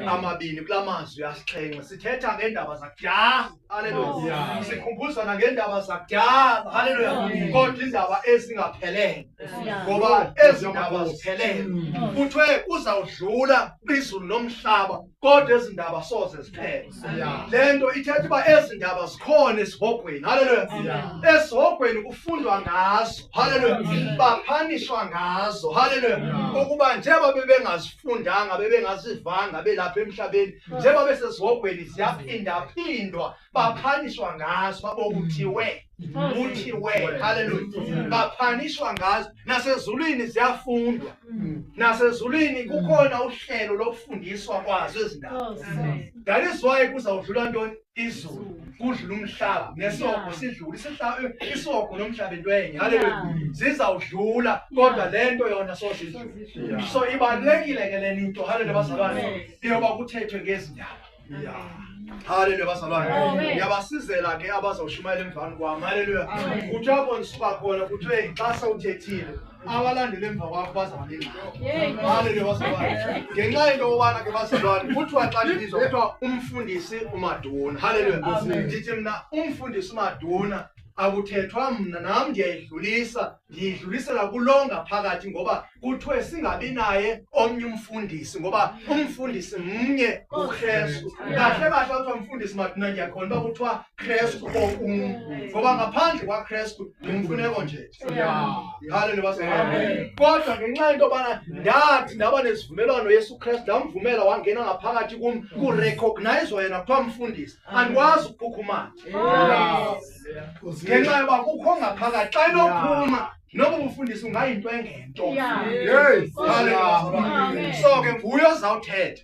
Amabini kula mazwi asixhenxe sithetha ngeendaba zakudala. Haleluya. Sikhumbuzana ngeendaba zakudala. Haleluya. Kodwa iindaba ezingaphelele, ngoba ezi ndaba ziphelele. Kuthiwe kuzawudlula izulu nomhlaba, kodwa ezi ndaba soze ziphele. Le nto ithetha uba ezi ndaba zikhona esihogweni. Haleluya. Esihogweni kufundwa ngazo. Haleluya. Baphanishwa ngazo. Haleluya. Ukuba njengoba bebengazifundanga, bebengazivanga belapha emhlabeni, njengoba besesihogweni ziyaphindaphindwa, baphanishwa ngazo, babokuthiwe kuthiwe. Haleluya. Baphanishwa ngazo. Nasezulwini ziyafundwa, nasezulwini kukhona uhlelo lokufundiswa kwazo ezindaba. That is why kuzawudlula ntoni? Izulu, kudlula umhlaba, nesihogo sidlula isihogo nomhlaba into enye. Haleluya. Zizawudlula, kodwa le nto yona sozidlula. So ibalulekile ke le nto, haleluya bazalwane, iyoba kuthethwe ngezi ndaba. Haleluya bazalwane. Ngiyabasizela ke abazawushumayela emvani kwami. Haleluya. Kuthiwa apho ndisuka khona, kuthiwe xa sewuthethile, abalandela emva kwakho bazawuba nengxaki. Haleluya bazalwane. Ngenxa yento yobana ke bazalwane, kuthiwa xa ndibizwa kuthiwa umfundisi uMaduna. Haleluya. Ndithi mna umfundisi uMaduna akuthethwa mna, nam ndiyayidlulisa, ndiyidlulisela kulo ngaphakathi, ngoba kuthiwe singabi naye omnye umfundisi, ngoba umfundisi mnye, uKrestu. Kahle kahle kuthiwa mfundisi Maduna, ndiyakhona uba kuthiwa Krestu okum, ngoba ngaphandle kwaKrestu ndimfuneko nje. Haleluya bazalwane. Kodwa ngenxa yento yobana ndathi ndaba nesivumelwano Yesu Krestu, ndamvumela wangena ngaphakathi kum, kurecognizwa yena, kuthiwa mfundisi, andikwazi ukukhukhumala ngenxa yoba kukho ngaphakathi. Xa inophuma noba ubufundisi ungayinto engento. Haleluya. So ke nguye ozawuthetha,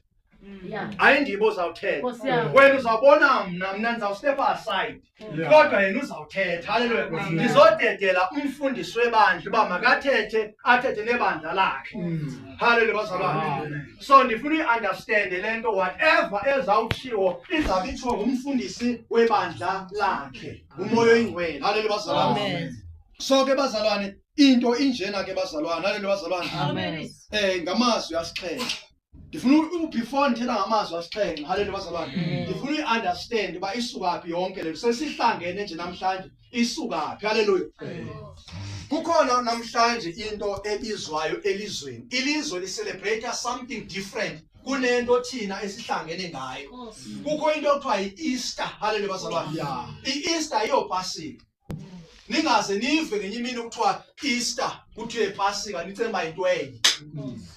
ayindibo ozawuthetha. Wena uzawubona mna ndizawustepa aside, kodwa yena uzawuthetha. Haleluya. Ndizodedela umfundisi webandla uba makathethe, athethe nebandla lakhe. Haleluya bazalwane. So ndifuna uyi-understande le nto, whatever ezawutshiwo izawube itshiwo ngumfundisi webandla lakhe, uMoya Oyingcwele. Haleluya bazalwane. So ke bazalwane, into injena ke bazalwane. Haleluya bazalwane. Ngamazwi asixhenxe ndifuna before ndithetha ngamazwi asixhenxe, haleluya bazalwane, ndifuna uyi-understand uba isuka phi yonke le nto sesihlangene nje namhlanje, isuka phi. Haleluya. Kukhona namhlanje into ebizwayo elizweni, ilizwe licelebrate something different kunento thina esihlangene ngayo. Kukho into ekuthiwa yi-Easter. Haleluya bazalwane. I-Easter iyopasika. Ningaze nive ngenye imini kuthiwa Easter, kuthiwe Pasika, nicemba into enye.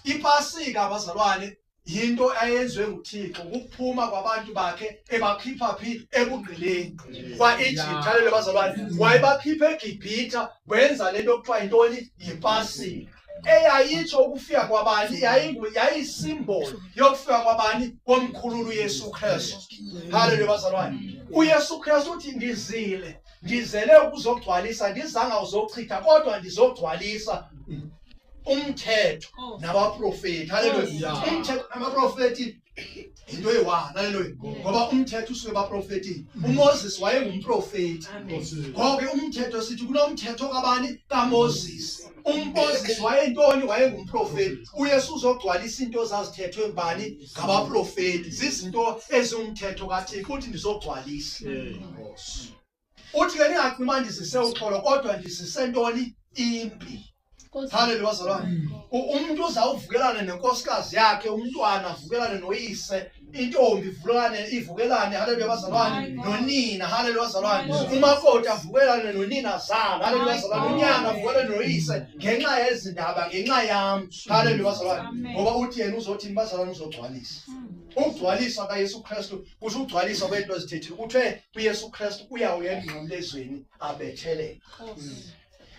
Ipasika bazalwane yinto ayenziwe nguThixo, ukuphuma kwabantu bakhe ebakhipha phi? Ebugqileni kwa-Egypt. Haleluya bazalwane. Wayebakhipha eGibhitha, wenza lento okuthiwa yintoni? Yipasika, eyayitsho ukufika kwabani? Yayisimboli yokufika kwabani? Komkhululu uYesu Kristu. Haleluya bazalwane. UYesu Kristu uthi, "Ndizile, ndizele ukuzogcwalisa, ndizanga uzochitha, kodwa ndizogcwalisa umthetho nabaprofeti." Haleluya. Umthetho nabaprofeti into eyi-one. Haleluya. Ngoba umthetho usuke ebaprofetini, uMoses wayengumprofeti. Ngoko ke umthetho, sithi kunomthetho kabani? KaMoses. UMoses wayentoni? Wayengumprofeti. UYesu uzogcwalisa into zazithethwe ngubani? Ngabaprofeti. Zizinto eziwumthetho kaThixo, uthi ndizogcwalisa. Uthi ke ningacima ndizise uxolo, kodwa ndizise ntoni? Impi. Haleluya bazalwane. Umuntu uzawuvukelana nenkosikazi yakhe, umntwana avukelane noyise, intombi ivukelane, haleluya bazalwane, nonina. Haleluya bazalwane. Umakoti avukelane nonina zala. Haleluya bazalwane. Unyana avukelane noyise ngenxa yezindaba, ngenxa yami. Haleluya bazalwane. Ngoba uthi yena uzothini bazalwane? Uzogcwalisa. Ukugcwaliswa kaYesu Kristu kusho ukugcwaliswa kwento ezithethile. Kuthiwe uYesu Kristu uyawuya emnqamlezweni abethelele.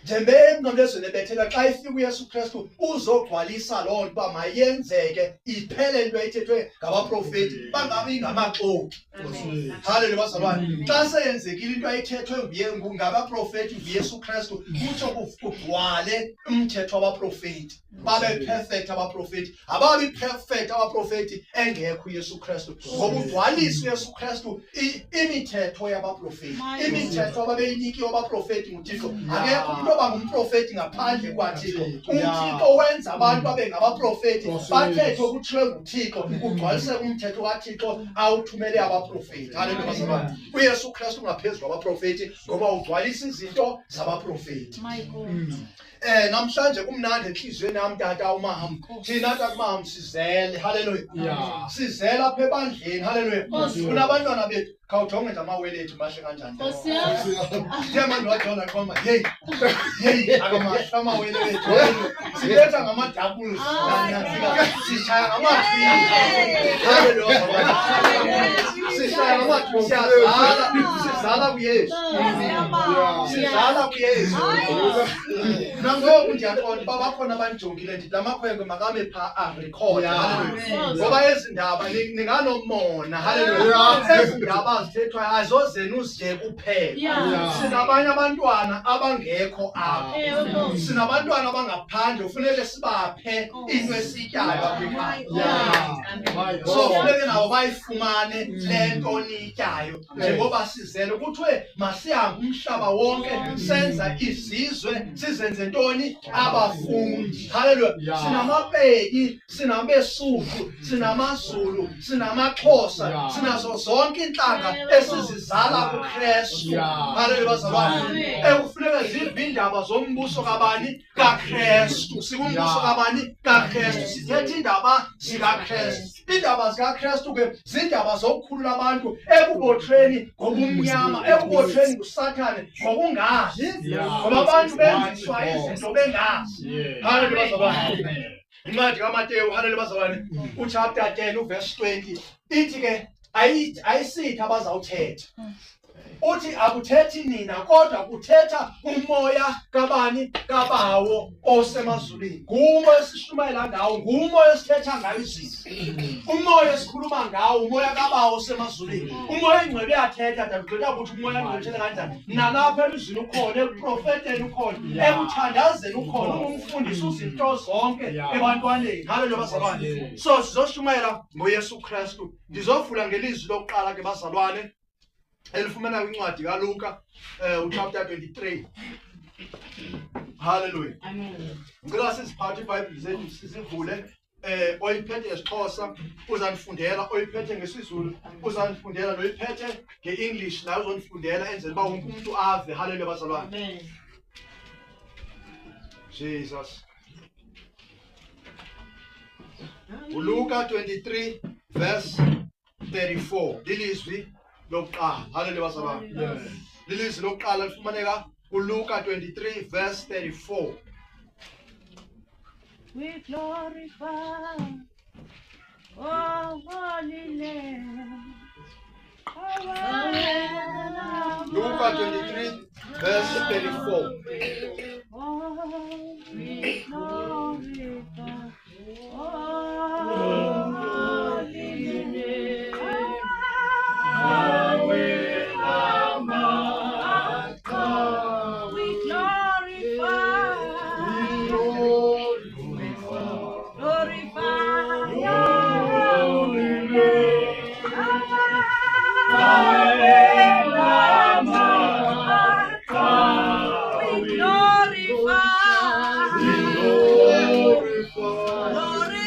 Njengoba emnqamlezweni ebethelwa, xa ifika uYesu Kristu uzogcwalisa loo nto uba mayenzeke, iphele into ethethwe ngabaprofeti, bangabi ngamaxoki. Haleluya bazalwane. Xa seyenzekile into ayithethwe nguye ngabaprofeti nguYesu Kristu, kutsho kugcwale umthetho wabaprofeti, babe perfect abaprofeti. Ababi perfect abaprofeti engekho uYesu Kristu, ngoba ugcwalisa uYesu Kristu imithetho yabaprofeti, imithetho ababeyinikiwe abaprofeti nguThixo. Akekho umuntu. oba ngumprofeti ngaphandle kwaThixo. UThixo wenza abantu babe ngabaprofeti, bathethe okuthiwe nguThixo, kugcwalise umthetho kaThixo awuthumele abaprofeti. Haleluya bazalwane. UYesu Kristu ungaphezu kwabaprofeti ngoba ugcwalisa izinto zabaprofeti. My God. Namhlanje kumnandi enhliziyweni yami tata umama. Thina tata umama sizele. Haleluya. Sizele apha ebandleni. Haleluya. Kunabantwana bethu khawujonge nje amawele ethu mahle kanjani. Nkosi yami. Uthe manje wajonga qoma hey. Hey akamahle amawele ethu. Sibetha ngama doubles. Sishaya ngama-twins. Haleluya. Sishaya ngama-twins. Siyazala. Sizala kuYesu. Sizala kuYesu. Nangoku ndiyaqonda uba bakhona abanijongile ndithi la makhwenkwe makame phaa arekhode. Haleluya. Ngoba ezi ndaba ninganomona. Haleluya. Ezi ndaba zithethwayo azozenu nje kuphela. Sinabanye abantwana abangekho apha. Sinabantwana abangaphandle ufuneke sibaphe into esityayo apha ekhaya. So funeke nabo bayifumane le nto niyityayo njengoba sizele kuthiwe masihambe umhlaba wonke senza izizwe sizenze ntoni abafundi. Haleluya. Sinamapedi, sinabeSuthu, sinamaZulu, sinamaXhosa, sinazo zonke intlanga esizizala kuKristu. Haleluya bazalwane. Ekufuneka zive iindaba zombuso kabani? KaKristu. Sikumbuso kabani? KaKristu. Sithetha iindaba zikaKristu. Iindaba zikaKristu ke ziindaba zokukhulula abantu ekubotshweni ngobumnyama, ekubotshweni nguSathane ngokungazi. Ngoba abantu benziswa izinto bengazi. Haleluya bazalwane. Incwadi kaMateyu, haleluya bazalwane, uchapter 10 uverse 20 ithi ke ayisithi abazawuthetha. Uthi akuthethi nina kodwa kuthetha umoya kabani? Kabawo osemazulwini. Ngumoya esishumayela ngawo, ngumoya esithetha ngayo izinto. Umoya esikhuluma ngawo, umoya kabawo osemazulwini. Umoya ingcwele uyathetha, ndagqitha ukuthi umoya ingcwele uthetha kanjani. Nalapha elizwini ukhona, ekuprofeteni ukhona, ekuthandazeni ukhona, ungumfundisi uzinto zonke ebantwaneni. Haleluya bazalwane. So sizoshumayela ngoYesu Kristu. Ndizovula ngelizwi lokuqala ke bazalwane elifumana kwincwadi kaLuka uchapter 23. Hallelujah. Amen. Ngicela siziphathe iBhayibheli zethu sizivule. Oyiphethe ngesiXhosa uzanifundela, oyiphethe ngesiZulu uzanifundela, noyiphethe ngeEnglish naye uzonifundela enzela uba wonke umuntu ave. Hallelujah bazalwane. Amen. Jesus. uLuka 23 verse 34 lilizwi lokuqala. Hallelujah bazalwane. Lilizwi lokuqala lifumaneka kuLuka 23 verse 34. We glorify, oh holy name. Luka 23 verse 34. Oh, we glorify, oh holy name. We glorify, glorify your holy name. We glorify, glorify. Luka 23 verse 34.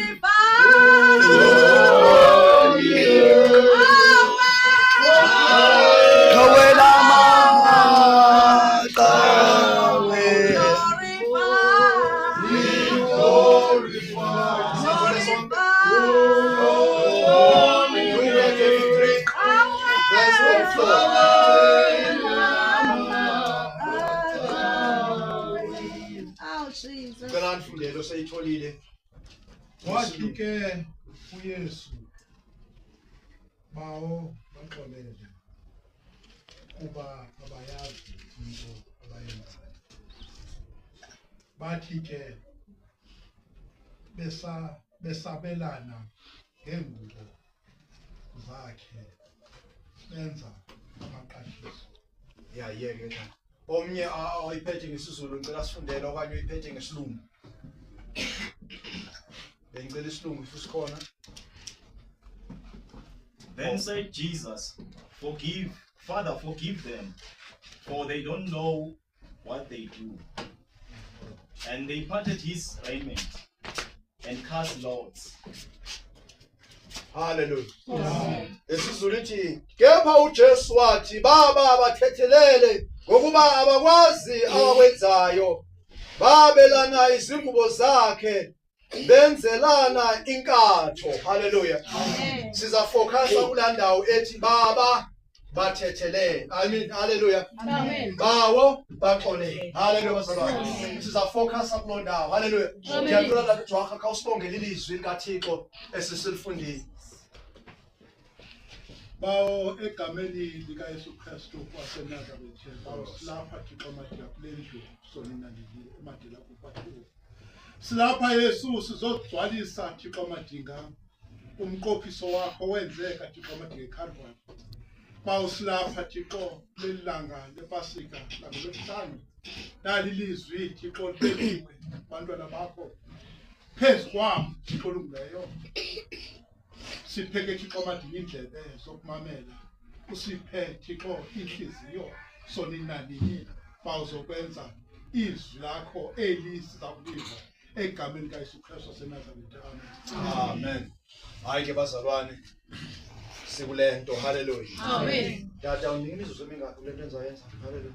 Oh, Jesus. Ngicela nifundele oseyitholile. Wathi ke uYesu, Bawo baxolele, kuba abayazi into abayenzayo. Bathi ke besabelana ngeengubo zakhe benza amaqashiso. Ya yeke ke. Omnye oyiphethe ngesiZulu ngicela sifundele okanye oyiphethe ngesilungu. Bengicela isilungu if sikhona. Then said Jesus, Forgive, Father, forgive them, for they don't know what they do. And they parted his raiment and cast lots. Hallelujah. IsiZulu ithi kepha uJesu wathi baba bathethelele ngokuba abakwazi abakwenzayo babelana izingubo zakhe benzelana inkatho. Hallelujah. Siza focusa kula ndawo ethi baba bathethelele. I mean hallelujah. Amen. Bawo baxolele. Hallelujah bazalwane. Siza focusa kuloo ndawo. Hallelujah. Amen. Ndiyacela tata Jwarha khawusibongele ilizwi likaThixo esisilifundile. Bawo egameni likaYesu Kristu waseNazaretha, bawo silapha Thixo madela kule ndlu sonina ndili emadela kuphathu. Silapha Yesu sizogcwalisa Thixo madinga umqophiso wakho wenzeka Thixo madinga eCalvary. Bawo silapha Thixo leli langa lepasika langolwesihlanu. Nali lizwi Thixo libekiwe bantwana bakho phezu kwam Thixo olungileyo. Siphe ke Thixo madinga iindlebe zokumamela, usiphe Thixo inhliziyo sonini nini bawuzokwenza izwi lakho eli siza kuliva egameni likaYesu Kristu waseNazaretha. Amen. Amen. Hayi ke bazalwane sikule nto. Hallelujah. Amen. Tata unika imizuzu emingaphi kule nto endizayenza? Hallelujah.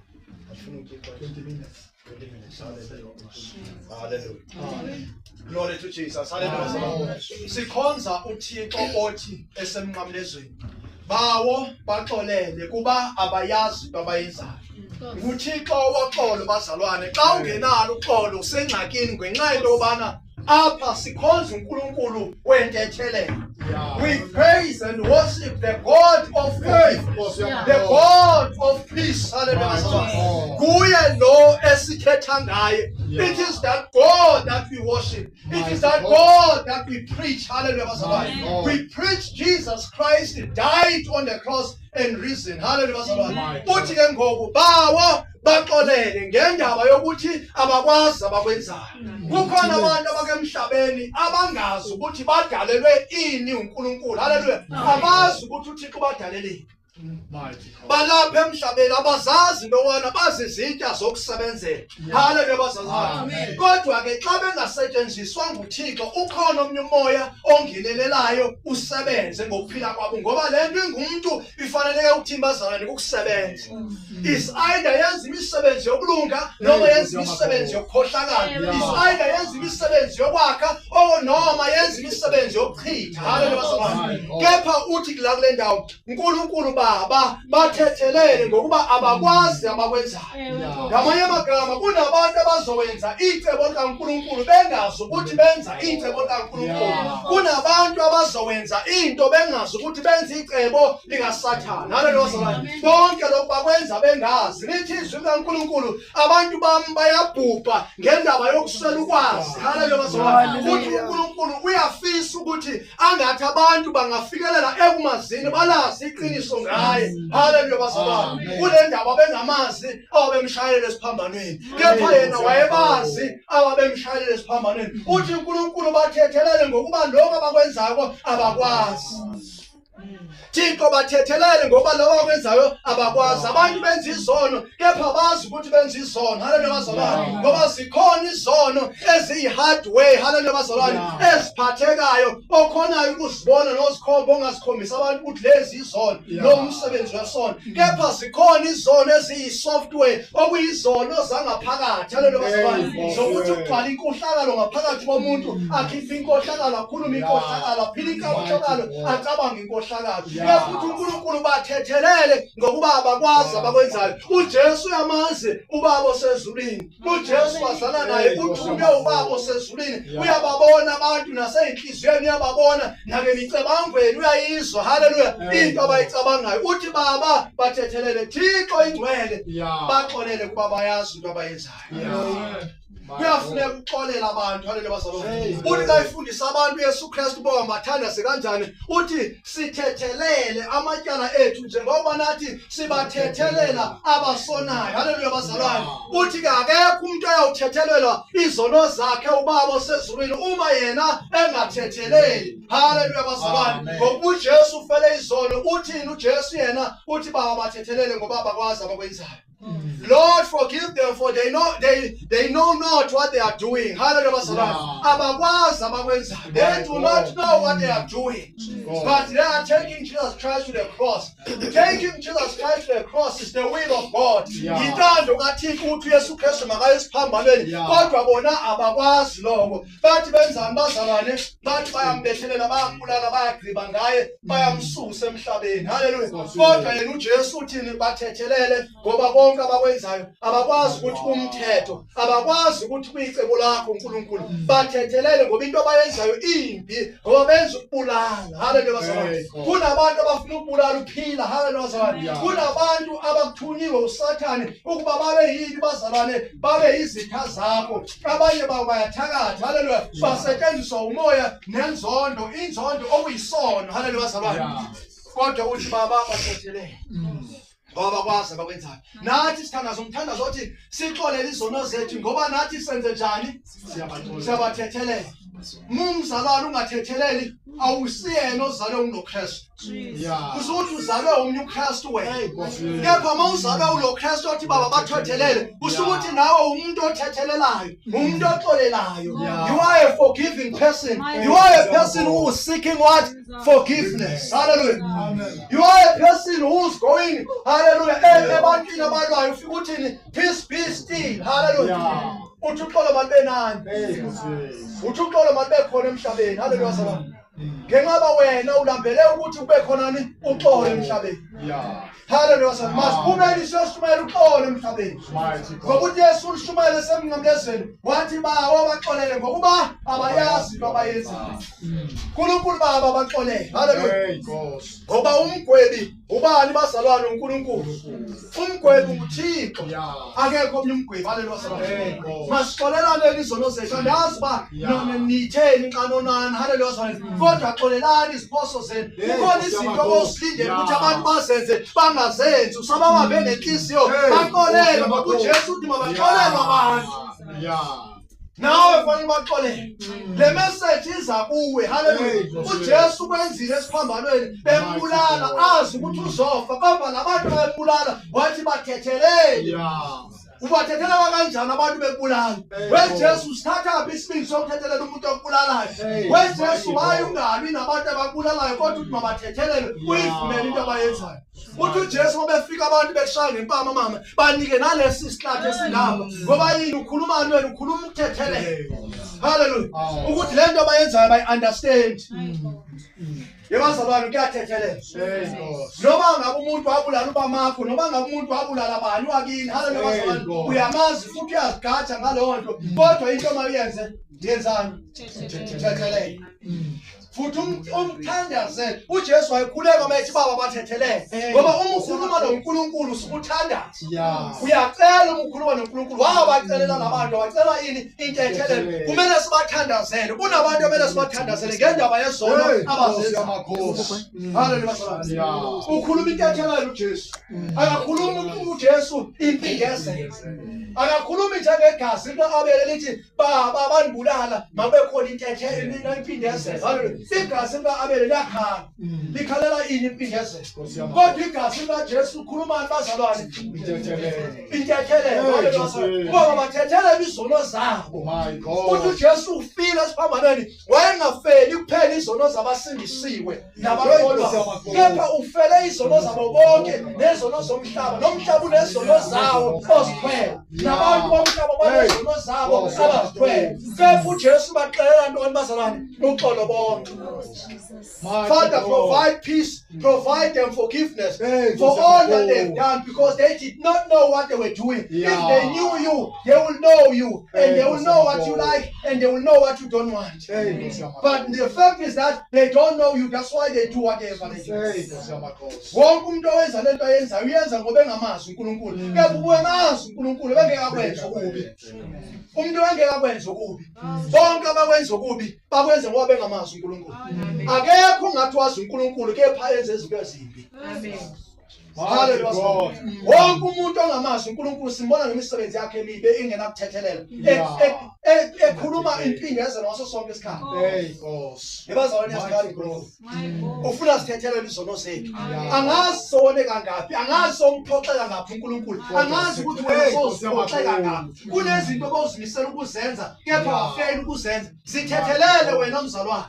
Andifuni utyixwa. 20 minutes. 20 minutes. Hallelujah. Hallelujah. Glory to Jesus. Hallelujah. Sikhonza uThixo othi esemnqamlezweni. Bawo baxolele kuba abayazi into abayenzayo. NguThixo woxolo bazalwane. Xa ungenalo uxolo usengxakini ngenxa yento yobana apha sikhonza uNkulunkulu wentethelelo. We praise and worship the God of forgiveness, the God of peace. Hallelujah. Kuye lo esithetha ngaye. It is that God that we worship. It is that God that we preach. Hallelujah. My We preach Jesus Christ died on the cross and risen. Hallelujah. My Uthi ke ngoku bawo baxolele ngendaba yokuthi abakwazi abakwenzayo. Kukhona abantu abakemhlabeni abangazi ukuthi badalelwe ini uNkulunkulu. Hallelujah. Abazi ukuthi uThixo ubadaleleni. Mighty God. Balapha emhlabeni abazazi into yobana bazizitya zokusebenzela. Hallelujah bazalwane. Amen. Kodwa ke xa bengasetshenziswa nguThixo ukhona omnye umoya ongenelelayo usebenze ngokuphila kwabo ngoba le nto ingumntu ifaneleke ukuthini bazalwane kukusebenza. Is either yenza imisebenzi yokulunga noma yenza imisebenzi yokukhohlakala. Is either yenza imisebenzi yokwakha or noma yenza imisebenzi yokuchitha. Hallelujah bazalwane. Kepha uthi kula kule ndawo uNkulunkulu baba bathethelele ngokuba abakwazi abakwenzayo. Ngamanye amagama kunabantu abazowenza icebo likaNkulunkulu bengazi ukuthi benza icebo likaNkulunkulu. Kunabantu abazowenza into bengazi ukuthi benza icebo likaSathane. Haleluya bazalwane. Bonke lokhu bakwenza bengazi. Lithi izwi likaNkulunkulu abantu bami bayabhubha ngendaba yokuswela ukwazi. Haleluya bazalwane. Uthi uNkulunkulu uyafisa ukuthi angathi abantu bangafikelela ekumazini balazi iqiniso ngaye. Haleluya bazalwane. Kule ndaba bengamazi ababemshayelele esiphambanweni. Kepha yena wayebazi ababemshayelele esiphambanweni. Uthi uNkulunkulu bathethelele ngokuba lokho abakwenzayo abakwazi. Thixo bathethelele ngoba lokho abakwenzayo abakwazi. Abantu benza izono kepha bazi ukuthi benza izono. Haleluya bazalwane. Ngoba zikhona izono eziyi-hard way. Haleluya bazalwane. Eziphathekayo okhonayo ukuzibona nozikhomba ongazikhombisa abantu ukuthi lezi izono lo umsebenzi wesono. Kepha zikhona izono eziyi-software okuyizono zangaphakathi. Haleluya bazalwane. Zokuthi kugcwala inkohlakalo ngaphakathi komuntu akhiphe inkohlakalo akhulume inkohlakalo aphile inkohlakalo acabange inkohlakalo. Kepha uthi uNkulunkulu bathethelele ngokuba abakwazi abakwenzayo. uJesu uyamazi ubaba osezulwini. uJesu wazana naye uthunywe ubaba osezulwini. Uyababona abantu naseyinhliziyweni uyababona nasemicabangweni uyayizwa. Haleluya. Into abayicabangayo. Uthi baba bathethelele Thixo ingcwele baxolele kuba bayazi into abayenzayo. Kuyafuneka ukuxolela abantu. Haleluya bazalwane. Uthi xa ifundisa abantu uYesu Kristu uba bathandaze kanjani, uthi sithethelele amatyala ethu njengoba nathi sibathethelela abasonayo. Haleluya bazalwane. Uthi ke akekho umuntu oyawuthethelelwa izono zakhe ubaba osezulwini uma yena engathetheleli. Haleluya bazalwane. Ngoba uJesu ufele izono, uthini uJesu yena? Uthi baba bathethelele ngoba abakwazi abakwenzayo. Lord, forgive them for they know not what they are doing. Hallelujah, bazalwane. Abakwazi abakwenzayo. They do not know what they are doing. But they are taking Jesus Christ to the cross. Taking Jesus Christ to the cross is the will of God. Yintando kaThixo ukuthi uYesu Kristu makaye esiphambanweni. Kodwa bona abakwazi lokho. Bathi benzani bazalwane? Bathi bayambethelela, bayambulala, bayagqiba ngaye, bayamsusa emhlabeni. Hallelujah. Kodwa yena uJesu uthini? Bathethelele ngoba konke abakwenzayo abakwazi ukuthi umthetho, abakwazi ukuthi kuyicebo lakho uNkulunkulu. Bathethelele ngoba into abayenzayo imbi, ngoba benza ukubulala. Hallelujah bazalwane. Kunabantu abafuna ukubulala uphila. Hallelujah bazalwane. Kunabantu abakuthunyiwe uSathane ukuba babe yini bazalwane, babe yizitha zakho. Abanye babo bayathakatha. Hallelujah. Basetshenziswa umoya nenzondo, inzondo okuyisono. Hallelujah bazalwane. Kodwa uthi baba bathethelele ngoba bakwazi abakwenzayo. Nathi sithandaza umthandazo othi sixolele izono zethu ngoba nathi senze njani? Siyabathethelela. Mumzalwane ungathetheleli awusiyena ozalwe unoKristu. Usuthi uzalwe omunye uKristu wena. Kepha uma uzalwe uloKristu othi baba bathethelele, usukuthi nawe umuntu othethelelayo, umuntu oxolelayo. You are a forgiving person. You are a person who is seeking what? Forgiveness. Hallelujah. Amen. You are a person who's going, hallelujah, ebantwini abalwayo ufika uthini? Peace be still. Hallelujah. Uthi uxolo malube nani. Uthi uxolo malube khona emhlabeni. Hallelujah bazalwane. Ngenxa wena ulambele ukuthi kube khona ni uxolo emhlabeni. Hallelujah bazalwane. Masiphumele siyoshumayela uxolo emhlabeni. Ngoba uJesu ulishumayele semnqamlezweni wathi bawo baxolele ngokuba abayazi into abayenzayo. uNkulunkulu baba baxolele. Hallelujah. Ngoba umgwebi ubani bazalwane? uNkulunkulu. Umgwebi nguThixo. Akekho omnye umgwebi. Hallelujah bazalwane. Masixolelane izono zethu. Andazi uba nitheni xa nonana. Hallelujah bazalwane. Kodwa xolelani iziphoso zenu. Kukhona izinto osilindele ukuthi abantu bazenze bangazenzi. Usababambe ngenhliziyo. Baxolele ngoba uJesu uthi mabaxolelwe abantu. Nawe fanele baxolele. Le message iza kuwe. Hallelujah. uJesu kwenzile esiphambanweni bembulala azi ukuthi uzofa kodwa labantu bembulala wathi bathethelele. Ubathethela kanjani abantu bebulala? WeJesu usithatha phi isibindi sokuthethelela umuntu okubulalayo? WeJesu waye ungalwi nabantu abakubulalayo kodwa uthi mabathethelele, uyivumele into abayenzayo. Uthi uJesu uma befika abantu bekushaya ngempama mama, banike nalesi sihlathi esingapha. Ngoba yini ukhulumani wena? Ukhuluma ukuthethelela. Hallelujah. Ukuthi le nto abayenzayo bayi-understand. Yebazalwane kuyathethelela. Noma ngabe umuntu wabulala ubamakho, noma ngabe umuntu wabulala bani wakini, hallelujah bazalwane, uyamazi futhi uyazigaja ngaleyo nto. Kodwa into omayenze ndiyenzani? Thethelele. Futhi umthandazele. uJesu wayekhuleka uma ethi baba bathethelele. Ngoba uma ukhuluma noNkulunkulu usukuthandaza. Uyacela uma ukhuluma noNkulunkulu. Wabacelela labantu, wacela ini? Intethelelo. Kumele sibathandazele. Kunabantu okumele sibathandazele ngendaba yezono abazenza. Hallelujah bazalwane. Ukhuluma intethelelo uJesu. Akakhulumi uJesu impindezelo. Akakhulumi njengegazi lika-Abele lithi baba bandibulala makube khona intethelelo impindezelo. Hallelujah. Igazi lika-Abele liyakhala. Likhalela ini impindezelo? Kodwa igazi likaJesu ukhulumani bazalwane? Intethelelo. Hallelujah. Ngoba bathethelela izono zabo. Uthi uJesu ufile esiphambanweni, wayengafeli kuphela izono zabasindisiwe nabakholwayo, kepha ufele izono zabo bonke nezono zomhlaba. Nomhlaba unezono zawo ozithwele, nabantu bomhlaba banezono zabo abazithwele. Kepha uJesu baxelela ntoni bazalwane? Uxolo bonke. Father, provide peace, provide them forgiveness for all that they've done, because they did not know what they were doing. If they knew you, they will know you, and they will know what you like, and they will know what you don't want. But the fact is that they don't know you, that's why they do whatever they do. Wonke umuntu owenza lento ayenzayo uyenza ngoba engamazi uNkulunkulu. Kepha ubuye mazi uNkulunkulu bengeke akwenze okubi. Umuntu engeke akwenze okubi. Bonke abakwenza okubi bakwenze ngoba bengamazi uNkulunkulu. Akekho ungathi wazi uNkulunkulu kepha enze izinto ezimbi. Amen. Hallelujah. Wonke umuntu ongamazi uNkulunkulu simbona ngemisebenzi yakhe emibi engenakuthethelela. Ekhuluma impindezelo ngaso sonke isikhathi. Hey Nkosi. Ebazalwane yasikhathi. Ufuna sithethelele izono zethu. Angazi sowone kangaphi, angazi somphoxeka ngaphi uNkulunkulu. Angazi ukuthi wena soziphoxeka ngaphi. Kunezinto ozimisela ukuzenza kepha wafela ukuzenza. Sithethelele wena mzalwane.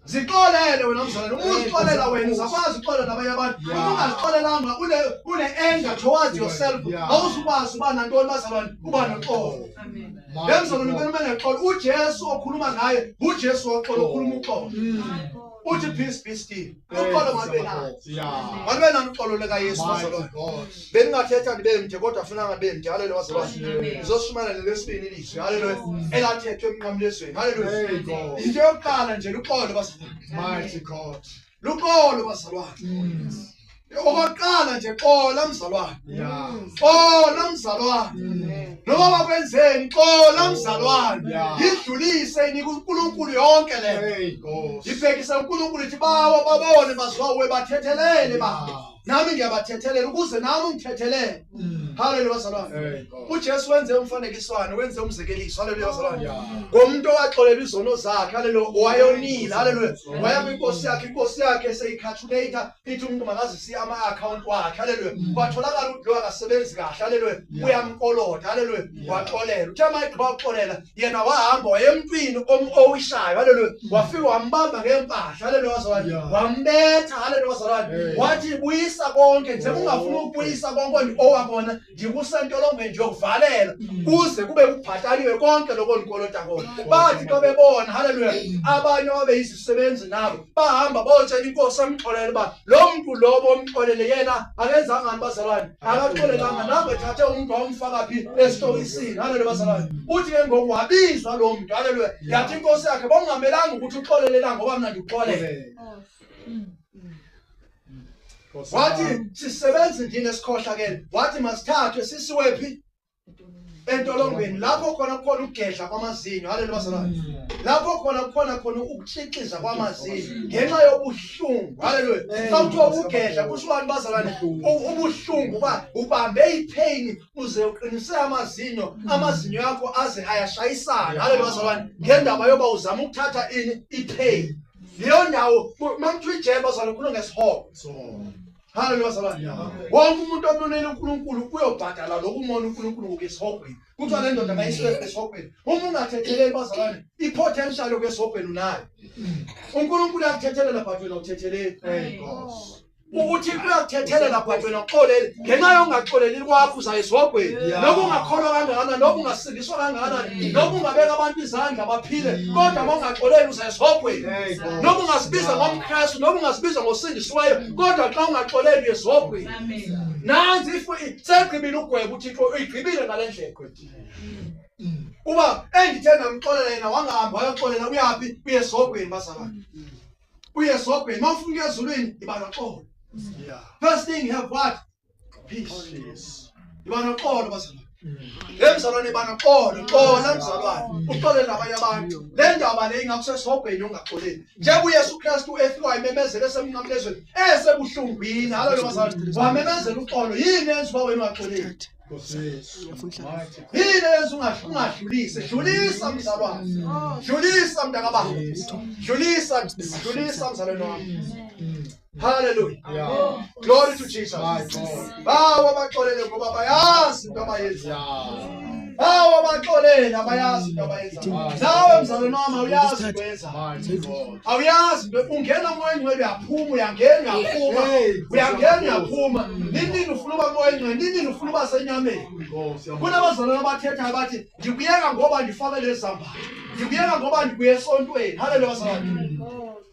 Zixolele wena mzalwane. Uma uzixolela wena uzakwazi ukuxolela nabanye abantu. Uma ungazixolelanga une anger towards yourself. Awuzukwazi uba nantoni bazalwane, uba noxolo. Amen. Lemzalwane kumele nexolo. uJesu okhuluma ngaye, uJesu woxolo okhuluma uxolo. Uthi peace be still. Uxolo malube nani. Malube nani uxolo likaYesu bazalwane. Bengingathetha ndibe mde kodwa funa ngabe mde. Haleluya bazalwane. Ngizoshumayela lelesibini ilizwi. Haleluya. Elathethwe emnqamlezweni. Haleluya. Into yokuqala nje luxolo bazalwane. Mighty God. Luxolo bazalwane. Okokuqala nje xola mzalwane. Xola mzalwane. Noma bakwenzeni xola mzalwane. Idlulise inike uNkulunkulu yonke le. Ibhekise uNkulunkulu ithi bawo babone bazwawe bathethelele ba. Nami ngiyabathethelela ukuze nami ungithethelele. Haleluya bazalwane. uJesu wenze umfanekiswano, wenze umzekeliso. Haleluya bazalwane. Ngomuntu owaxolela izono zakhe, haleluya, wayonile, haleluya. Waya kwinkosi yakhe, inkosi yakhe seyicalculate ithi umuntu makazise ama-account wakhe, haleluya. Kwatholakala ukuthi lo akasebenzi kahle, haleluya. Uyamkoloda, haleluya. Waxolela. Uthe mayigqiba ukuxolela, yena wahamba wayemntwini owishayo, haleluya. Wafika wambamba ngempahla, haleluya bazalwane. Wambetha, haleluya bazalwane. Wathi buyisa konke, nje ungafuni ukubuyisa konke owakona, ndikusentolongweni ndiyokuvalela kuze kube kubhataliwe konke lokho nikolota kona. Bathi xa bebona, haleluya, abanye ababeyizisebenzi nabo bahamba bayotshela inkosi emxolele uba lo mntu lo bomxolele yena akenzanga ngani bazalwane, akaxolelanga nango ethathe umntu wamfaka phi esitokisini. Haleluya bazalwane. Uthi ke ngoku wabizwa lo mntu, haleluya, yathi inkosi yakhe bongamelanga ukuthi uxolele la ngoba mna ndikuxolele. Wathi sisebenzi ndini esikhohlakele, wathi masithathwe sisiwe phi entolongweni lapho khona kukhona ukugedla kwamazinyo. Haleluya bazalwane. Lapho khona kukhona khona ukutshixiza kwamazinyo ngenxa yobuhlungu. Haleluya. Xa kuthiwa ukugedla kusho abantu bazalwane ubuhlungu uba ubambe ipain uze uqinise amazinyo, amazinyo yakho aze ayashayisana. Haleluya bazalwane. Ngendaba yoba uzama ukuthatha ini ipain. Leyo ndawo makuthiwa ijele bazalwane kukhulunywa ngesihogo. Haleluya bazalwane. Wonke umuntu omonele uNkulunkulu uyobhadala lokhu umona uNkulunkulu ngokuya esihogweni. Kuthiwa le ndoda mayisiwe esihogweni. Uma ungathetheleli bazalwane, i-potential yokuya esihogweni unayo. uNkulunkulu uyakuthethelela but wena awuthetheleli. Ukuthi uyakuthethelela but wena uxoleli. Ngenxa yokungaxoleli kwakho uzaya esihogweni. Noma ungakholwa kangakanani, noma ungasindiswa kangakanani, noma ungabeka abantu izandla baphile, kodwa uma ungaxoleli uzaya esihogweni. Noma ungazibiza ngomKristu, noma ungazibiza ngosindisiweyo, kodwa xa ungaxoleli uya esihogweni. Nansi segqibile ugwebo uThixo uyigqibile ngale ndlela. Uba endithe ndamxolela yena wangahamba wayoxolela uyaphi? Uye esihogweni bazalwane. Uye esihogweni. Uma ufuna ukuya ezulwini iba noxolo. First thing, have what? Peace. Iba noxolo bazalwane. Le mzalwane iba noxolo, xola mzalwane. Uxolele nabanye abantu. Le ndaba le ingakusesihogweni ungaxoleli. Njengoba uYesu Kristu efika wayememezela esemnqamlezweni, esebuhlungwini. Haleluya bazalwane. Wamemezela uxolo. Yini yenza uba wena ungaxoleli? Yini yenza ungadlulisi? Dlulisa mzalwane. Dlulisa mntakababa. Dlulisa, dlulisa mzalwane wami. Hallelujah. Glory to Jesus. Bawo baxolele ngoba bayazi into abayenzayo. Bawo baxolele abayazi into abayenzayo. Nawe mzalwane wami awuyazi into oyenzayo. Awuyazi into ungena umoya engcwele uyaphuma, uyangena uyaphuma, uyangena uyaphuma. Nini ufuna uba moya engcwele, nini ufuna uba senyameni. Kunabazalwane abathethayo bathi ndikuyeka ngoba ndifake lezi zambatho. Ndikuyeka ngoba ndikuye esontweni. Haleluya bazalwane.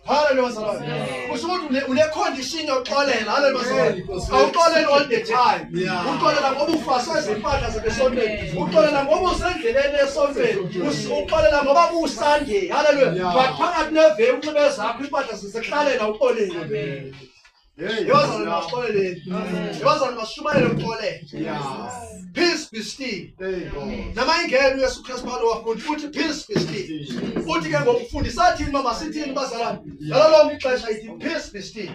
Haleluya bazalwane. Kusho ukuthi une condition yokuxolela. Haleluya bazalwane. Awuxoleli all the time. Uxolela ngoba ufaswe izimpahla zasesontweni. Uxolela ngoba usendleleni esontweni. Uxolela ngoba kuSunday. Haleluya. But phakathi neveki unxibe zakho impahla zisekuhlaleni awuxoleli. Yebazalwane masixoleleni. Yebazalwane masishumayele uxolelo. Peace be still. Nama ingene uYesu Kristu phakathi kwabafundi uthi peace be still. Uthi ke ngokufundisa athini mama sithini bazalwane? Ngalo lonke ixesha ithi peace be still.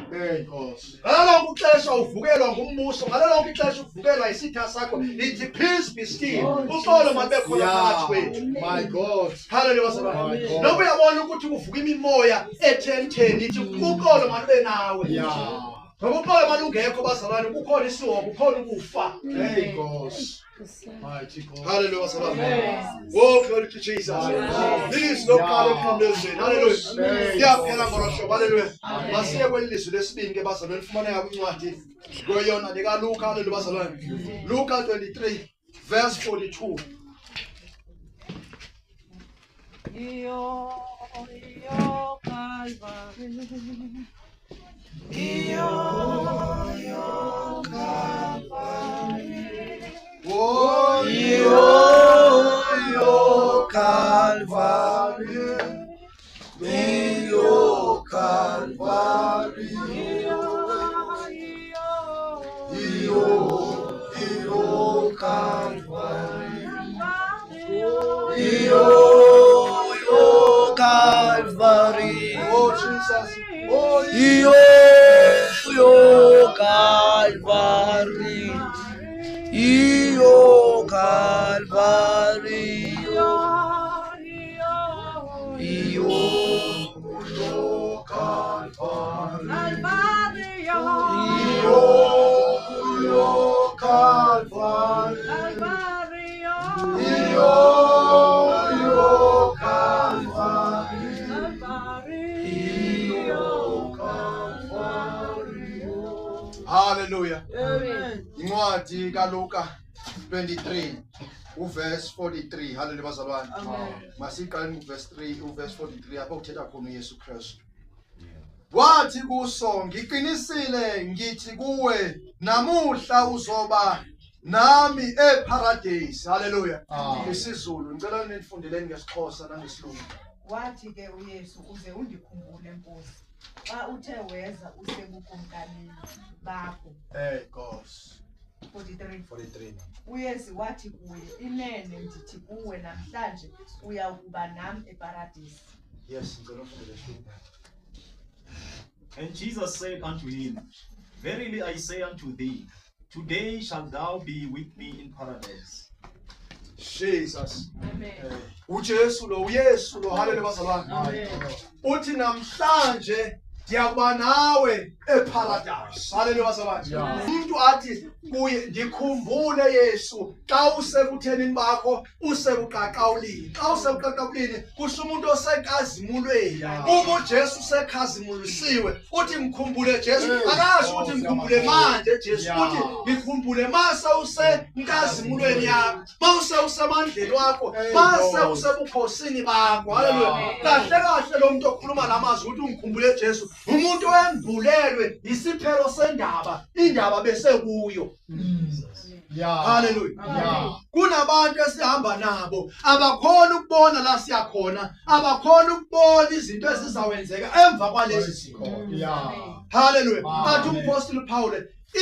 Ngalo lonke ixesha uvukelwa ngumbuso, ngalo lonke ixesha uvukelwa isitha sakho, ithi peace be still. Uxolo malube khona phakathi kwethu. My God. Hallelujah bazalwane. Noba uyabona ukuthi kuvuka imimoya etheni ithi uxolo malube nawe. Ngoba uxolo malungekho bazalwane kukhona isihogo, kukhona ukufa. Hey God. Mighty God. Hallelujah bazalwane. Oh glory to Jesus. Lizwi lokuqala emnqamlezweni. Hallelujah. Liyaphela ngolo hlobo. Hallelujah. Masiye kweli lizwi lesibini ke bazalwane lifumaneka kwincwadi kweyona likaLuka. Hallelujah bazalwane. Luka 23 verse 42. Iyo, iyo, Calvary. Iyo, iyo, Calvary. Oh, Iyo, iyo, Calvary. Iyo, Calvary. Iyo, iyo, Iyo, iyo, Calvary. Calvary. Iyo, iyo, Calvary. Oh Jesus. Oh, Iyo, iyo, Calvary. Iyo, Calvary. Iyo, iyo, Iyo, iyo, Calvary. Calvary. Iyo, iyo, Calvary. Calvary. Iyo, iyo, Calvary. Calvary. Iyo, Calvary. Hallelujah. Amen. Incwadi kaLuka 23 uverse 43. Hallelujah bazalwane. Amen. Masiqaleni kuverse 3 uverse 43 apho kuthetha khona uYesu Kristu. Wathi kuso, ngiqinisile ngithi kuwe namuhla uzoba nami eParadise. Hallelujah. IsiZulu ngicela nifundeleni ngesiXhosa nangesilungu. Wathi ke uYesu, uze undikhumbule Nkosi xa uthe weza usebukumkanini bakho. Hey God. 43. 43. uYesu wathi kuye, inene ndithi kuwe namhlanje uya kuba nam eParadisi. Yes, ngicela ufundele isilungu. And Jesus said unto him, Verily I say unto thee, today shalt thou be with me in paradise. Jesus. Amen. uJesu lo, uYesu lo. Hallelujah bazalwane. Amen. Uthi namhlanje ndiyakuba nawe eParadise. Hallelujah bazalwane. Umuntu athi kuye, ndikhumbule Yesu xa usekuthenini bakho, usebuqaqawulini. Xa usebuqaqawulini kusho umuntu osenkazimulweni. Uma uJesu usekhazimulisiwe, uthi ngikhumbule Jesu. Akasho ukuthi ngikhumbule manje Jesu, uthi ngikhumbule mase usenkazimulweni yakho, mase usemandleni wakho, mase usebukhosini bakho. Hallelujah. Kahle kahle lo muntu okhuluma lamazwi ukuthi ungikhumbule Jesu, umuntu owembulelwe isiphelo sendaba, indaba bese kuyo. Hallelujah. Kunabantu esihamba nabo abakhona ukubona la siyakhona, abakhona ukubona izinto ezizawenzeka emva kwalezi zinto. Hallelujah. Athi umpostoli Paul,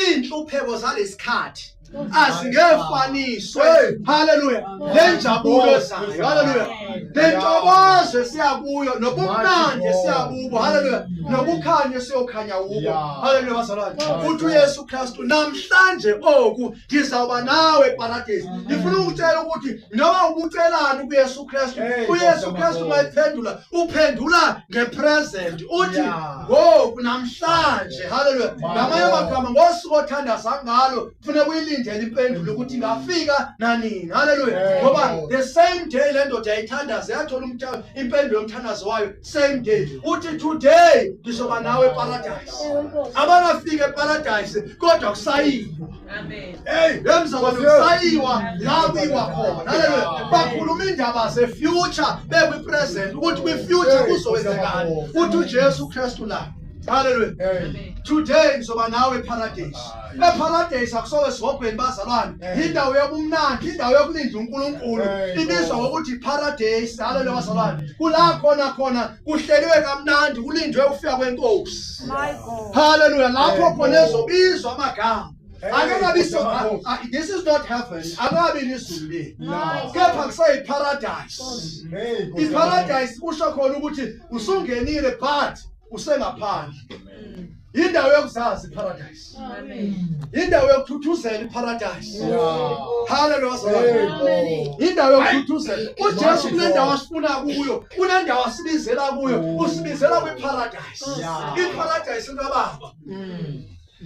inhlupheko zalesikhathi azingefaniswe. Hallelujah. Lenjabulo zayo. Hallelujah. Lentokozo esiyakuyo, nobumnandi esiyakubo. Hallelujah. Nokukhanya esiyokhanya kubo. Hallelujah bazalwane. Uthi uYesu Kristu namhlanje oku ngizawuba nawe eParadise. Ngifuna ukutshela ukuthi noma ubucelani kuYesu Kristu, uYesu Kristu mayiphendula, uphendula ngepresent. Uthi ngoku namhlanje. Hallelujah. Ngamanye amagama ngosuku othandaza ngalo kufuneka uyilindele impendulo ukuthi ingafika nanini. Hallelujah. Ngoba the same day le ndoda yayithandaza yathola impendulo yomthandazo wayo same day. Uthi today ngizoba nawe eParadise. Abangafika eParadise kodwa kusayiwa. Amen. Hey, emzalwane kusayiwa la kuyiwa khona. Hallelujah. Bakhuluma indaba ze-future bekwi-present ukuthi kwi-future kuzowenzekani. Uthi uJesu Kristu la. Hallelujah. Today ngizoba nawe eparadise. Eparadise akusoke sihogweni bazalwane. Indawo yobumnandi, indawo yokulinda uNkulunkulu. Ibizwa ngokuthi paradise. Hallelujah bazalwane. Kula khona khona kuhleliwe kamnandi, kulindwe ukufika kwenkosi. Hallelujah. Lapho khona ezobizwa amagama. This is not heaven. Akabi lizulu. Kepha kuseyi paradise. Iparadise kusho khona ukuthi usungenile but usengaphandle. Indawo yokuzazi iparadise. Indawo yokuthuthuzela iparadise. Hallelujah. Indawo yokuthuthuzela. uJesu kunendawo asifuna kuyo, kunendawo asibizela kuyo, usibizela kwiparadise. Iparadise kaBaba.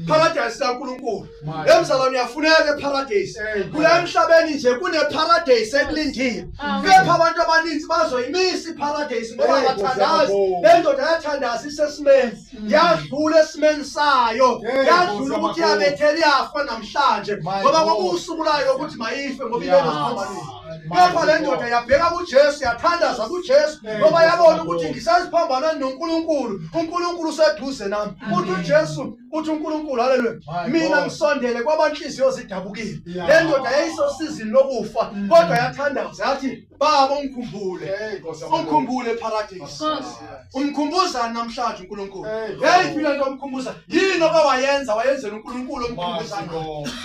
Paradise kaNkulunkulu. Emzalwane uyafuneka eparadise. Kula emhlabeni nje kune paradise ekulindile. Kepha abantu abaninzi bazoyimisa iparadise ngoba abathandazi. Le ndoda yathandaza isesimeni. Yadlula esimeni sayo. Yadlula ukuthi yabethela iyafa namhlanje ngoba kwakuwusuku layo ukuthi mayife ngoba ilelo siphambanweni. Kepha le ndoda yabheka kuJesu, yathandaza kuJesu ngoba yabona ukuthi ngisesiphambanweni noNkulunkulu. uNkulunkulu useduze nami. Uthi uJesu, uthi uNkulunkulu, haleluya, mina ngisondele kwabanhliziyo zidabukile. Le ndoda yayisosizini lokufa kodwa yathandaza yathi, Baba ungikhumbule, ungikhumbule eparadise. Umkhumbuzani namhlanje uNkulunkulu? Yeyiphi le nto omkhumbuza? Yini okwayenza wayenzela uNkulunkulu omkhumbuzani?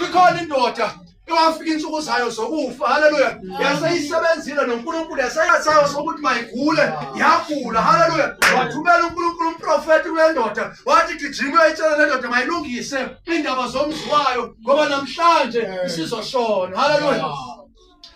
Ikhona indoda ewafika insuku zayo zokufa, haleluya, yaseyisebenzile noNkulunkulu, yaseyasayo sokuthi mayigule, yagula, haleluya. Wathumela uNkulunkulu umprofeti kule ndoda, wathi gijima uyayitshela le ndoda mayilungise indaba zomzi wayo ngoba namhlanje isizoshona, haleluya.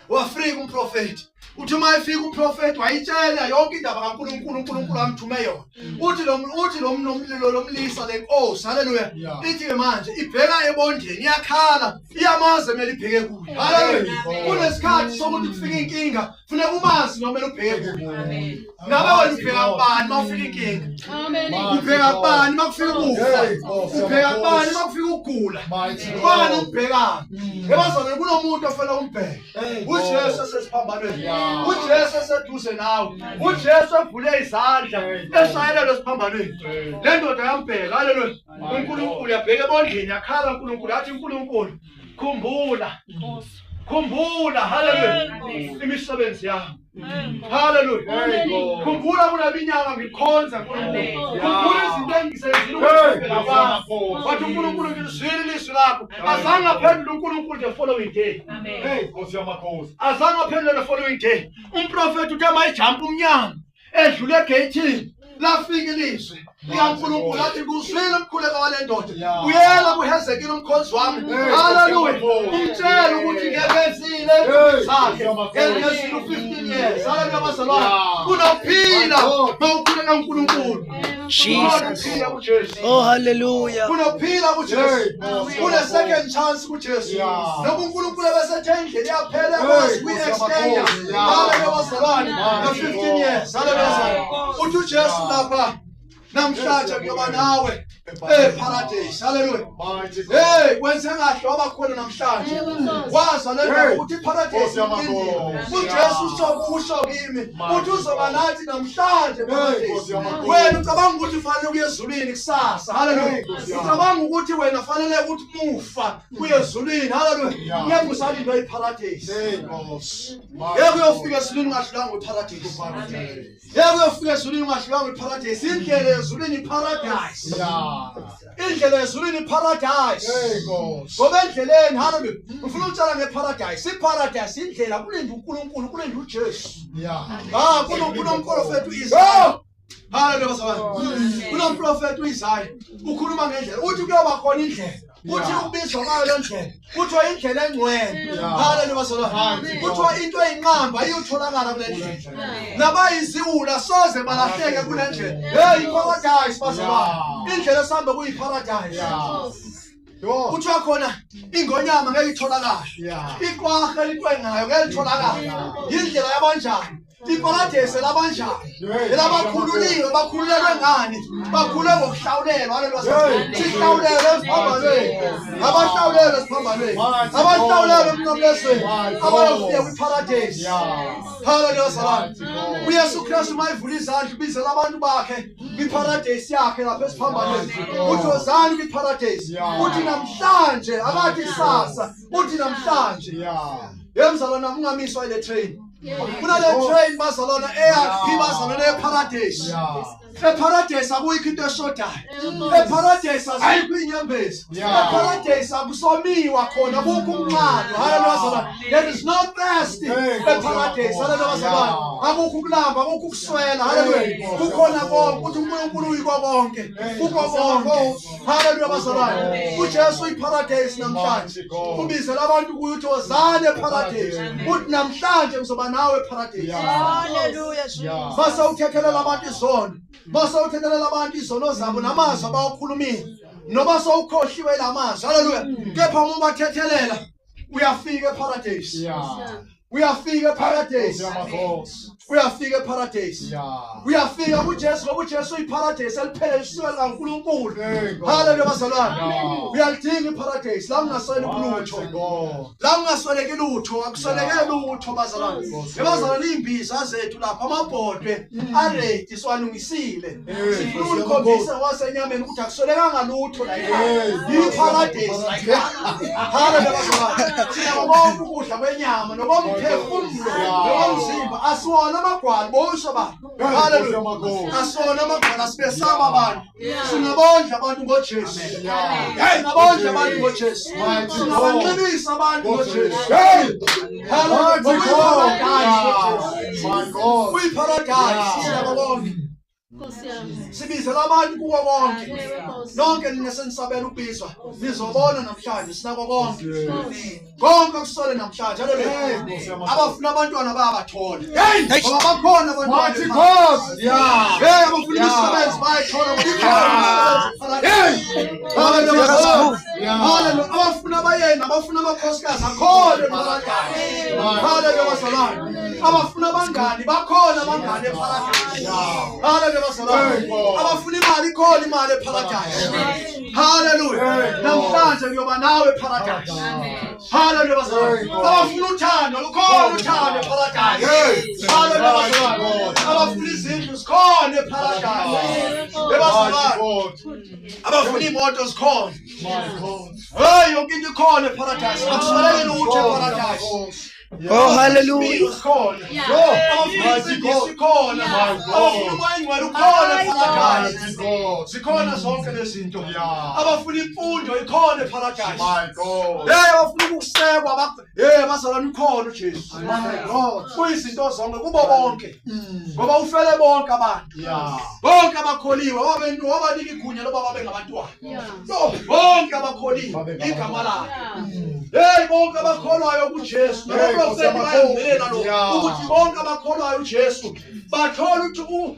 Wafika umprofeti, uthi uma efika umprofeti wayitshela yonke indaba kaNkulunkulu, uNkulunkulu amthume yona. Uthi lo uthi lo mlilo lomlisa lenkosi, haleluya, ithi ke manje ibheka ebondeni, iyakhala, iyamazi emele ibheke kuyo, haleluya. Kunesikhathi sokuthi kufika inkinga, funeka umazi noma ubheke kuyo. Ngabe wena ubheka kubani uma ufika inkinga? Ubheka kubani uma kufika ukufa? Ubheka kubani uma kufika ukugula? Ubani umbhekayo? Ebazalwane kunomuntu ofanele umbheke. uJesu esesiphambanweni, uJesu eseduze nawe, uJesu evule izandla eshayelelwe esiphambanweni. Le ndoda yambheka, haleluya. uNkulunkulu yabheka ebondleni, yakhala uNkulunkulu, yathi uNkulunkulu khumbula, khumbula, haleluya, imisebenzi yami. Haleluya. Khumbula kuleminyaka ngikhonza uNkulunkulu. Khumbula izinto engizenzile ukuphila kwakho. Wathi uNkulunkulu ngilizwile ilizwi lakho. Azange aphendule uNkulunkulu the following day. Hey Nkosi yamakhosi. Azange aphendule the following day. Umprofeti uthe mayijampa umnyango edlule egeyithini, lafika ilizwi likaNkulunkulu athi kuzwile umkhuleko wale ndoda, buyela kuHezekile umkhonzi wami, haleluya, umtshele ukuthi ngebezile zakhe ngezile u-15 years, haleluya bazalwane. Kunophila mawukhuleka uNkulunkulu. Jesus. Oh hallelujah. Kunophila kuJesu, kune second chance kuJesu. Noma uNkulunkulu ebesethe indlela iyaphela, yakwazi kuyi-extenda, haleluya bazalwane, nga-15 years, haleluya bazalwane. Uthi uJesu lapha namhlanje kuyoba nawe eparadise, haleluya. Hey, kwenze kahle wabakhona namhlanje, waza le ndaba ukuthi iparadise ilindile. uJesu usho kimi uthi uzoba nathi namhlanje eparadise. Wena ucabanga ukuthi ufanele uye ezulwini kusasa, haleluya. Ucabanga ukuthi wena fanele ukuthi mufa uye ezulwini, haleluya. Ngeke usalindwe iparadise. Ngeke uyofika ezulwini ungadlulanga kwiparadise. Ngeke uyofika ezulwini ungadlulanga kwiparadise. Indlela ezulwini iparadise. Indlela ezulwini iparadise. Ngoba endleleni, haleluya, ufuna ukutshela ngeparadise. Iparadise indlela kulinda uNkulunkulu, kulinda uJesu. Ah, kunomprofeti uIsaya. Haleluya bazalwane. Kunomprofeti uIsaya ukhuluma ngendlela. Uthi kuyoba khona indlela. Uthi ukubizwa kwayo le ndlela. Kuthiwa indlela engcwele. Haleluya bazalwane. Kuthiwa into eyinqamba iyotholakala kule ndlela. Nabayiziwula soze balahleke kule ndlela. Hey, iparadise bazalwane. Indlela esihamba kuyiparadise. Kuthiwa khona ingonyama ngeke itholakale. Iqwaha elitwengayo ngeke litholakale. Indlela yabanjani? Iparadesi labanjani? Elabakhululiwe, bakhululelwe ngani? Bakhululwe ngokuhlawulelwa. Haleluya. Sihlawulelwe esiphambanweni. Abahlawulelwe esiphambanweni. Abahlawulelwe emnqamlezweni. Abayofika kwiparadesi. Haleluya bazalwane. UYesu Kristu mayivula izandla ubizela abantu bakhe kwiparadesi yakhe lapha esiphambanweni. Uthi wozani kwiparadesi. Uthi namhlanje, akathi kusasa, uthi namhlanje. Yemzalwane ungamiswa ile train. Kunale train bazalwane eyaphi bazalwane eparadesi. Eparadesi akuyikho into eshodayo. Eparadesi azikho inyembezi. Eparadesi akusomiwa khona kukho umnqado. Haleluya bazalwane. There is no thirst eparadesi. Haleluya bazalwane. Akukho ukulamba, akukho ukuswela. Haleluya. Kukhona konke ukuthi uNkulunkulu uyiko konke. Kukho konke. Haleluya bazalwane. UJesu uyiparadesi namhlanje. Ubizela abantu kuye uthi wozani eparadesi. Uthi namhlanje ngizoba nawe eparadesi. Hallelujah, Jesus. Base uthethelela abantu izono. Base uthethelela abantu izono zabo namazwi abawakhulumile. Noba sowukhohliwe lamazwi. Haleluya. Kepha uma ubathethelela uyafika eparadesi. Uyafika eparadesi. Uyafika eparadesi. Uyafika kuJesu ngoba uJesu uyiparadesi eliphelelisiwe likaNkulunkulu. Haleluya bazalwane. Uyalidinga iparadesi la kungasweleki lutho. La kungasweleki lutho, akusweleke lutho bazalwane. Ebazalwane imbiza zethu lapha amabhodwe aready siwalungisile. Sifuna ukulikhombisa wasenyameni ukuthi akuswelekanga lutho la ekhaya. Iparadesi la ekhaya. Haleluya bazalwane. Sinako konke ukudla kwenyama nokomphefumulo nokomzimba asiwona amagwala bosho ba. Haleluya. Asiwona amagwala sibesaba abantu. Singabondla abantu ngoJesu. Singabondla abantu ngoJesu. Singabanxibisa abantu ngoJesu. Haleluya. Kuyiparadise sinako konke. Sibizela abantu kuko konke. Nonke nina senisabela ukubizwa. Nizobona namhlanje sinako konke. Konke okusole namhlanje. Haleluya. Abafuna abantwana bayabathola. Ngoba bakhona abantwana. Hey, abafuna imisebenzi bayayithola ngoba ikhona imisebenzi. Haleluya. Haleluya. Abafuna abayeni, abafuna amakhosikazi akhona eparadise. Haleluya bazalwane. Abafuna abangani bakhona abangani eparadise. Haleluya bazalwane. Abafuna imali ikhona imali eparadise. Haleluya. Namhlanje ngiyoba nawe eparadise. Haleluya bazalwane. Abafuna uthando lukhona uthando eparadise. Haleluya bazalwane. Abafuna izindlu zikhona eparadise. Ebazalwane. Abafuna imoto zikhona. Hey, yonke into ikhona eparadise. Akusweleki lutho eparadise. Oh, hallelujah. Sikhona. Abafuna insindiso ikhona. Abafuna umoya ongcwele ukhona eparadise. Zikhona zonke lezi zinto. Abafuna imfundo ikhona eparadise. Hey, abafuna ukusekwa hey bazalwane ukhona uJesu. Kuyizinto zonke kubo bonke. Ngoba ufele bonke abantu. Bonke abakholiwe wabanika igunya loba babe ngabantwana. Bonke abakholiwe igama lakhe. Hey, bonke abakholwayo kuJesu. Nabaprofeti bayamvelela lo ukuthi bonke abakholwayo uJesu bathola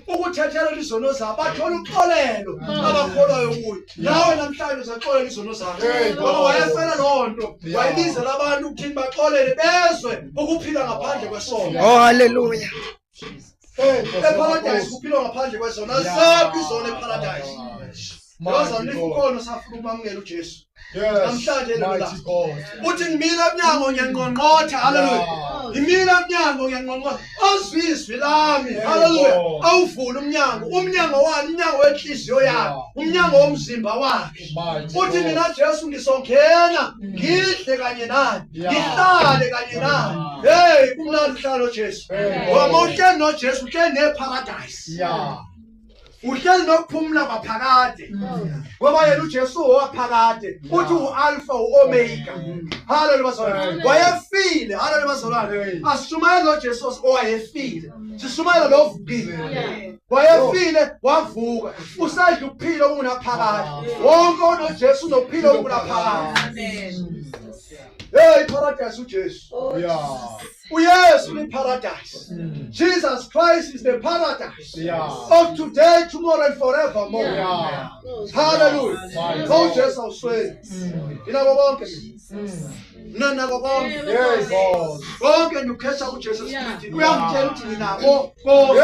ukuthethelela izono zabo, bathola uxolelo abakholwayo kuye. Nawe namhlanje uzaxolela izono zakho. Ngoba wayefela loo nto, wayibizela abantu ukuthi baxolele bezwe ukuphila ngaphandle kwesono. Oh, hallelujah. Eparadise kuphilwa ngaphandle kwezono. Azikho izono eparadise. Bazalwane ukhona osafuna ukumamukela uJesu. Namhlanje lelo langa. Uthi ngimile emnyango ngiyanqonqotha. Haleluya. Ngimile emnyango ngiyanqonqotha. Ozwa izwi lami. Haleluya. Awuvule umnyango. Umnyango wani? Umnyango wenhliziyo yakhe. Umnyango womzimba wakhe. Uthi mina Jesu ngizongena ngidle kanye nani. Ngihlale kanye nani. Hey, kumnandi uhlala noJesu. Ngoba uma uhleli noJesu uhleli neparadise. Uhleli nokuphumula kwaphakade. Ngoba yena uJesu owaphakade. Uthi uAlpha uOmega. Haleluya bazalwane. Wayefile. Haleluya bazalwane. Asishumayele lo Jesu owayefile. Sishumayele lo ovukile. Wayefile wavuka. Usadla ukuphila okungunaphakade. Wonke onoJesu unokuphila okungunaphakade. Hey, iparadise uJesu. uYesu liparadise. Jesus Christ is the paradise of today, tomorrow and forevermore. Hallelujah. UJesu awusweli. Yinabo bonke mina nabo bonke. Konke ndikukhetha kuJesu Kristu. Uyangitshela ukuthi nginabo konke.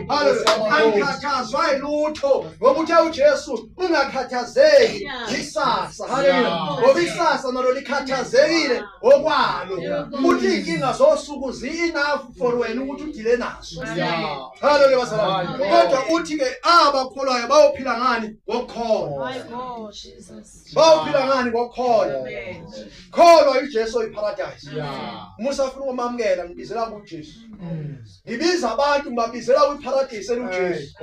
Hallelujah. Angikhathazwa yilutho ngoba uthe uJesu ungakhathazeki isasa. Hallelujah. Ngoba isasa nalo likhathazekile okwalo. Uthi inkinga zosuku zi-enough for wena ukuthi udile nazo. Hallelujah bazalwane. Kodwa uthi ke abakholwayo bayophila ngani? Ngokukholwa. Bayophila ngani? Ngokukholwa. Kholwa uJesu oyiparadise. Musa afuna ukumamukela ngibizela kuJesu. Ngibiza abantu ngibabizela kwiparadise eluJesu.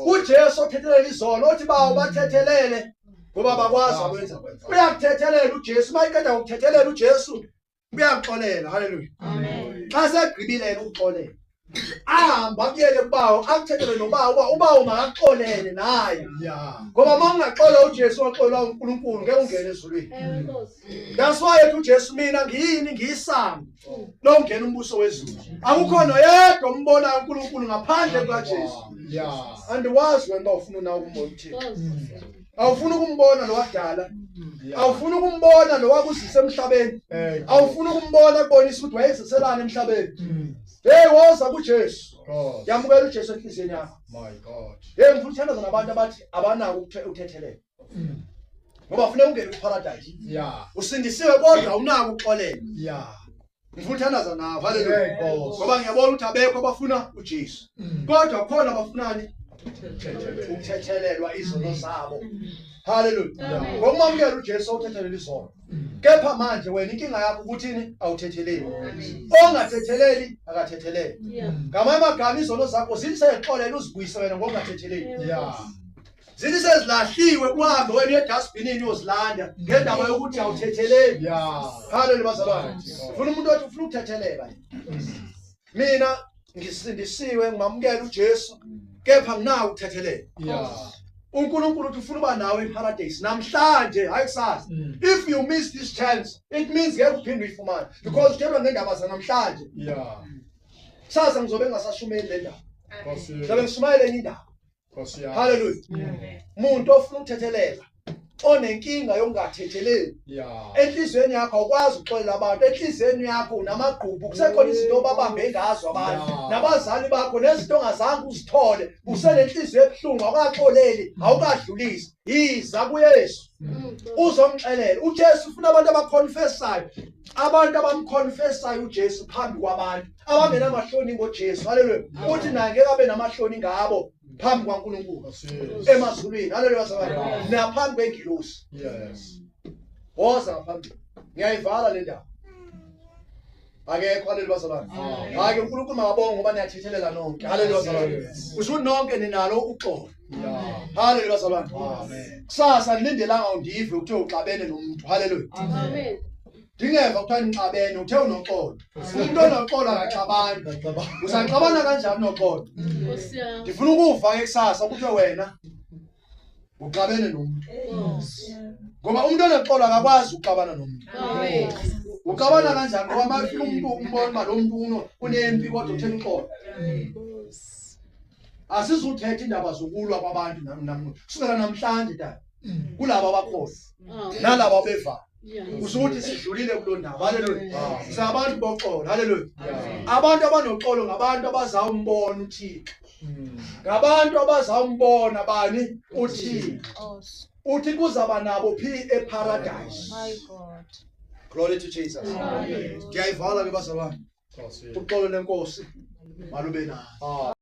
uJesu othethelela izono othi bawo bathethelele ngoba bakwazi akwenza. Uyakuthethelela uJesu, mayiqeda ukuthethelela uJesu uyakuxolela. Hallelujah. Amen. Xa segqibile ukuxolela ahamba akuyele kubawo akuthethele nobawo ubawo makaxolele naye. Ngoba uma ungaxola uJesu waxolwa uNkulunkulu ngeke ungene ezulwini. That's why ethi uJesu mina ngiyini ngiyisango longena umbuso wezulu. Akukho noyedwa umbonayo uNkulunkulu ngaphandle kukaJesu. Andiwazi wena uba ufuna na ukumbona uThixo. Awufuna ukumbona lo wadala. Awufuna ukumbona lo wakuzisa emhlabeni. Awufuna ukumbona kubonisa ukuthi wayeziselana emhlabeni. Hey woza kuJesu. Yamukela uJesu enhliziyweni yakho. My God. Hey ngifuna ukuthandaza nabantu abathi abanako ukuthethelela. Ngoba ufuna ungene kuparadise. Usindisiwe kodwa awunako ukuxolela. Ngifuna ukuthandaza nawe. Hallelujah. Ngoba ngiyabona ukuthi abekho abafuna uJesu. Kodwa khona abafunani? Ukuthethelelwa izono zabo. Hallelujah. Ngokumamukela uJesu uthethelela izono. Kepha manje wena inkinga yakho ukuthini? Awuthetheleli. Ongathetheleli akathetheleli. Ngamanye amagama izono zakho zithi sezixolela uzibuyise wena ngokungathetheleli. Zithi sezilahliwe uhambe wena uye edustbinini uyozilanda ngendaba yokuthi awuthetheleli. Hallelujah bazalwane. Ufuna umuntu othi ufuna ukuthethelela. Mina ngisindisiwe ngimamukela uJesu kepha nginawo ukuthethelela. uNkulunkulu uthi ufuna uba nawe eparadise namhlanje hayi kusasa. If you miss this chance it means ngeke uphinde uyifumane because utshelwa ngendaba zanamhlanje. Kusasa ngizobe ngingasashumeli le ndaba. Ngizobe ngishumayela enye indaba. Hallelujah. Umuntu ofuna ukuthethelela onenkinga yokungathetheleli enhliziyweni yakho awukwazi ukuxolela abantu, enhliziyweni yakho unamagqubu, kusekhona izinto obabambe ngazo abantu nabazali bakho nezinto ongazange uzithole, usenenhliziyo ebuhlungu, awukaxoleli, awukadlulisi. Yiza kuYesu uzomxelela. uJesu ufuna abantu abaconfessayo, abantu abamconfessayo uJesu phambi kwabantu, abangenamahloni ngoJesu. Haleluya. Uthi naye ngeke abe namahloni ngabo phambi kwaNkulunkulu emazulwini. Haleluya bazalwane. Naphambi kwengilosi. Woza ngaphambili. Ngiyayivala le ndaba. Akekho. Haleluya bazalwane. Hayi uNkulunkulu makabonge ngoba niyathethelela nonke. Haleluya bazalwane. Kusho nonke ninalo uxolo. Haleluya bazalwane. Kusasa nilindelanga undive uthe uxabene nomuntu. Haleluya. Amen. Ndingeva kuthiwa nixabene uthe unoxolo. Umuntu onoxolo akaxabani. Usaxabana kanjani noxolo? Nkosi yami. Ndifuna ukuva ke kusasa kuthiwe wena uxabene nomuntu. Ngoba umuntu onoxolo akakwazi ukuxabana nomuntu. Amen. Uxabana kanjani? Ngoba mafika umuntu umbona uba lo muntu unempi kodwa uthe uxolo. Asizuthetha indaba zokulwa kwabantu kusukela namhlanje tata. Kulabo abakhona nalabo abeva. Usukuthi sidlulile kuloo ndaba. Haleluya. Singabantu boxolo. Haleluya. Abantu abanoxolo ngabantu abazawumbona uThixo. Ngabantu abazawumbona bani? uThixo. Uthi kuzaba nabo phi? Eparadise. My God. Glory to Jesus. Ngiyayivala ke bazalwane. Uxolo lenkosi malube nayo.